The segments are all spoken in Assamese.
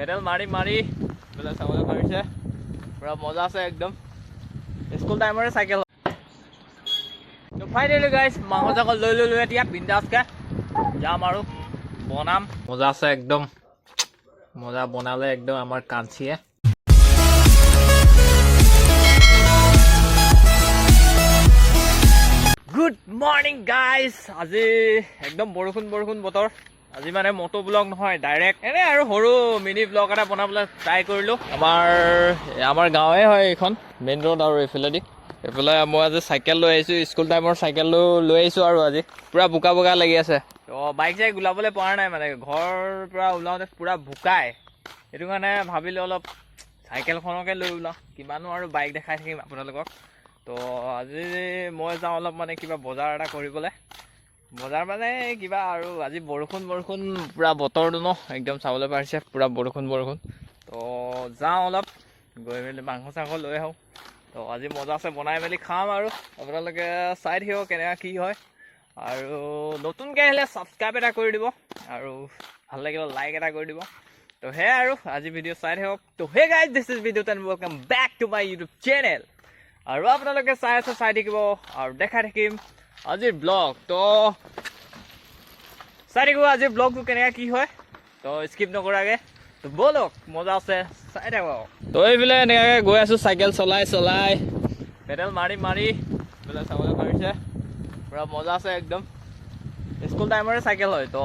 পেডেল মাৰি মাৰি বোলে চাবলৈ পাৰিছে, পূৰা মজা আছে একদম। স্কুল টাইমৰে চাইকেল। তো ফাইনেলি গাইজ, মাংস চাংস লৈ ল'লোঁ। এতিয়া বিন্দাছকৈ যাম আৰু বনাম। মজা আছে একদম, মজা বনালে একদম আমাৰ কাঞ্চিয়ে। Good morning guys. আজি একদম বৰষুণ বৰষুণ বতৰ। আজি মানে মটো ব্লগ নহয়, ডাইৰেক্ট এনে আৰু সৰু মিনি ব্লগ এটা বনাবলৈ ট্ৰাই কৰিলোঁ। আমাৰ আমাৰ গাঁৱে হয় এইখন, মেইন ৰোড আৰু এইফালেদি। এইফালে মই আজি চাইকেল লৈ আহিছোঁ, স্কুল টাইমৰ চাইকেল লৈ আহিছোঁ। আৰু আজি পূৰা বোকা বোকা লাগি আছে। তো বাইক চাইক ওলাবলৈ পৰা নাই, মানে ঘৰৰ পৰা ওলাওঁতে পূৰা বোকাই। সেইটো কাৰণে ভাবিলোঁ অলপ চাইকেলখনকে লৈ ওলাওঁ, কিমানো আৰু বাইক দেখাই থাকিম আপোনালোকক। তো আজি মই যাওঁ অলপ মানে কিবা বজাৰ এটা কৰিবলৈ। বজাৰ মানে কিবা আৰু আজি বৰষুণ বৰষুণ পূৰা বতৰটো ন, একদম চাবলৈ পাৰিছে, পূৰা বৰষুণ বৰষুণ। তো যাওঁ অলপ, গৈ মেলি মাংস চাংস লৈ আহোঁ। তো আজি মজা আছে, বনাই মেলি খাম আৰু আপোনালোকে চাই থাকিব কেনেকুৱা কি হয়। আৰু নতুনকৈ আহিলে ছাবস্ক্ৰাইব এটা কৰি দিব আৰু ভাল লাগিলে লাইক এটা কৰি দিব। তো সেয়াই আৰু আজি ভিডিঅ' চাই থাকক। তো hey guys, this is Bidyut and welcome back to my YouTube channel। আৰু আপোনালোকে চাই আছে, চাই থাকিব আৰু দেখাই থাকিম আজিৰ ব্লগ। তো চাই থাকিব আজিৰ ব্লগটো কেনেকুৱা কি হয়, তো স্কিপ নকৰাকৈ। তো ব'লক, মজা আছে, চাই থাকক। তো এইফালে এনেকুৱাকৈ গৈ আছোঁ চাইকেল চলাই চলাই, পেডেল মাৰি মাৰি বোলে চাবলৈ পাৰিছে, পূৰা মজা আছে একদম। স্কুল টাইমৰে চাইকেল হয়। তো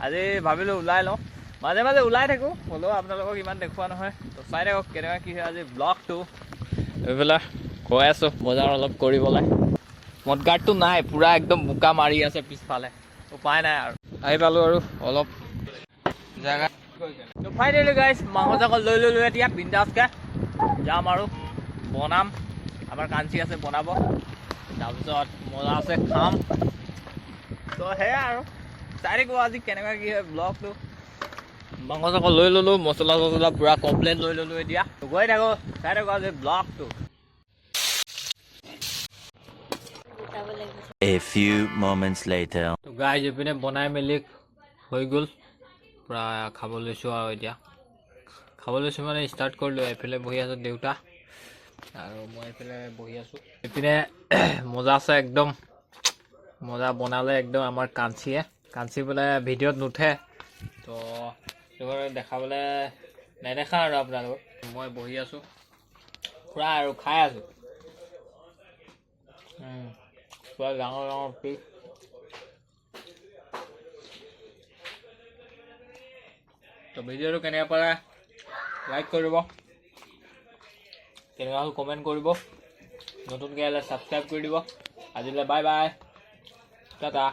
আজি ভাবিলোঁ ওলাই লওঁ। মাজে মাজে ওলাই থাকোঁ, হ'লেও আপোনালোকক ইমান দেখুওৱা নহয়। তো চাই থাকক কেনেকুৱা কি হয় আজি ব্লগটো। এইফালে গৈ আছোঁ বজাৰ অলপ কৰিবলৈ। মদগাৰ্ডটো নাই, পূৰা একদম বোকা মাৰি আছে পিছফালে, উপায় নাই আৰু। আহি পালোঁ আৰু অলপ জেগা। তো ফাইনেলি গাইজ, মাংস চাংস লৈ ল'লোঁ। এতিয়া বিন্দাছকৈ যাম আৰু বনাম। আমাৰ কাঞ্চি আছে, বনাব, তাৰপিছত মজা আছে খাম। তো সেয়াই আৰু চাই থাকিব আজি কেনেকুৱা কি হয় ব্লগটো। মাংস চাংস লৈ ল'লোঁ, মছলা চছলা পূৰা কমপ্লিট লৈ ল'লোঁ। এতিয়া গৈ থাকোঁ, চাই থাকোঁ আজি ব্লগটো। গোটাব লাগিব। A few moments later. তো গাইজ, এইপিনে বনাই মেলি হৈ গ'ল, পূৰা খাব লৈছোঁ। আৰু এতিয়া খাব লৈছোঁ মানে ষ্টাৰ্ট কৰিলোঁ। এইফালে বহি আছোঁ দেউতা আৰু মই এইফালে বহি আছোঁ। এইপিনে মজা আছে একদম, মজা বনালে একদম আমাৰ কাঞ্চিয়ে। কাঞ্চি বোলে ভিডিঅ'ত নুঠে, তো সেইটো কাৰণে দেখাবলৈ নেদেখা আৰু আপোনালোকক। মই বহি আছোঁ পূৰা আৰু খাই আছোঁ। পূৰা ডাঙৰ ডাঙৰ পিচ। তো ভিডিঅ'টো কেনেকুৱা পালে লাইক কৰিব, কেনেকুৱা হ'ল কমেণ্ট কৰিব, নতুনকৈ আহিলে ছাবস্ক্ৰাইব কৰি দিব। আজিলৈ বাই বাই, টাটা।